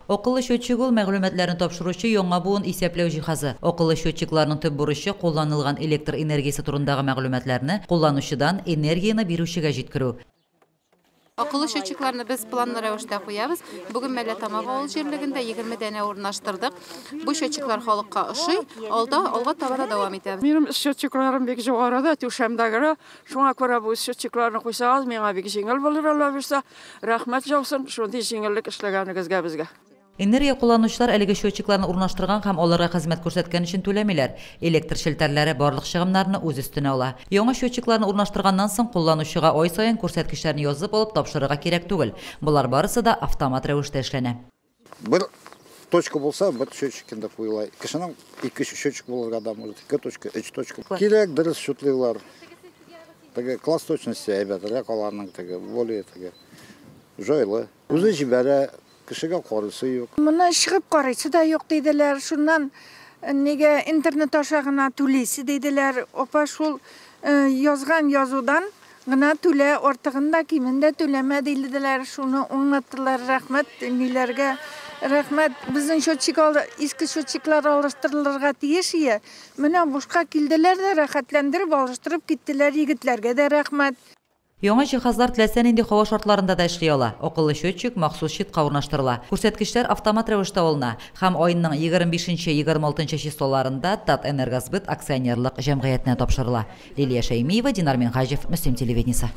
Акыллы счетчик ул мәгълүматларны тапшыручы яңа буын исәпләү җиһазы. Акыллы счетчикларның төп бурычы кулланылган электр энергиясе турындагы мәгълүматларны кулланучыдан энергияне бирүчегә җиткерү. Акыллы счетчикларны без планлы рәвештә куябыз. Бүген Мәлләтамак авыл җирлегендә 20 данә урнаштырдык. Бу счетчиклар халыкка ошый. Алда алга таба да дәвам итәбез. Минем счетчикларым бик югары түшәмдә генә. Шуңа күрә бу счетчикларны куйсагыз, миңа бик җиңел булыр, Алла бирсә. Рәхмәт яусын, шундый җиңеллек эшләгәнегезгә безгә. Энергия кулланучылар әлеге счетчикларны урнаштырган һәм аларга хезмәт күрсәткән өчен түләмиләр. Электр челтәрләре барлык чыгымнарны үз өстенә ала. Яңа счетчикларны урнаштырганнан соң кулланучыга ай саен күрсәткечләрне язып алып тапшырырга кирәк түгел. Болар барысы да автомат рәвештә эшләнә. Бер точка булса, бер счетчик инде куела. Кешенең ике счетчик булырга да может, ике точка, өч точка. Кирәк, дөрес счетлыйлар. Теге класс точности әйбәтрәк аларның, теге более теге җайлы. Үзе җибәрә, кешегә карыйсы юк. Моны чыгып карыйсы да юк диделәр. Шуннан нигә интернет аша гына түлисе диделәр. Апа шул язган язудан гына түлә, артыгын да кимен дә түләмә диделәр. Шуны аңлаттылар. Рәхмәт ниләргә. Рәхмәт. Безнең счетчик иске счетчиклар алыштырылырга тиеш ие. Менә бушка килделәр дә рәхәтләндереп алыштырып киттеләр. Егетләргә дә рәхмәт. Яңа җиһазлар теләсә нинди һава шартларында да эшли ала. Акыллы счетчик махсус щитка урнаштырыла. Күрсәткечләр автомат рәвештә алына һәм айның 25-26 числоларында Татэнергосбыт акционерлык җәмгыятенә тапшырыла. Лилия Шәймиева, Динар Минһаҗев, Мөслим телевидениесе.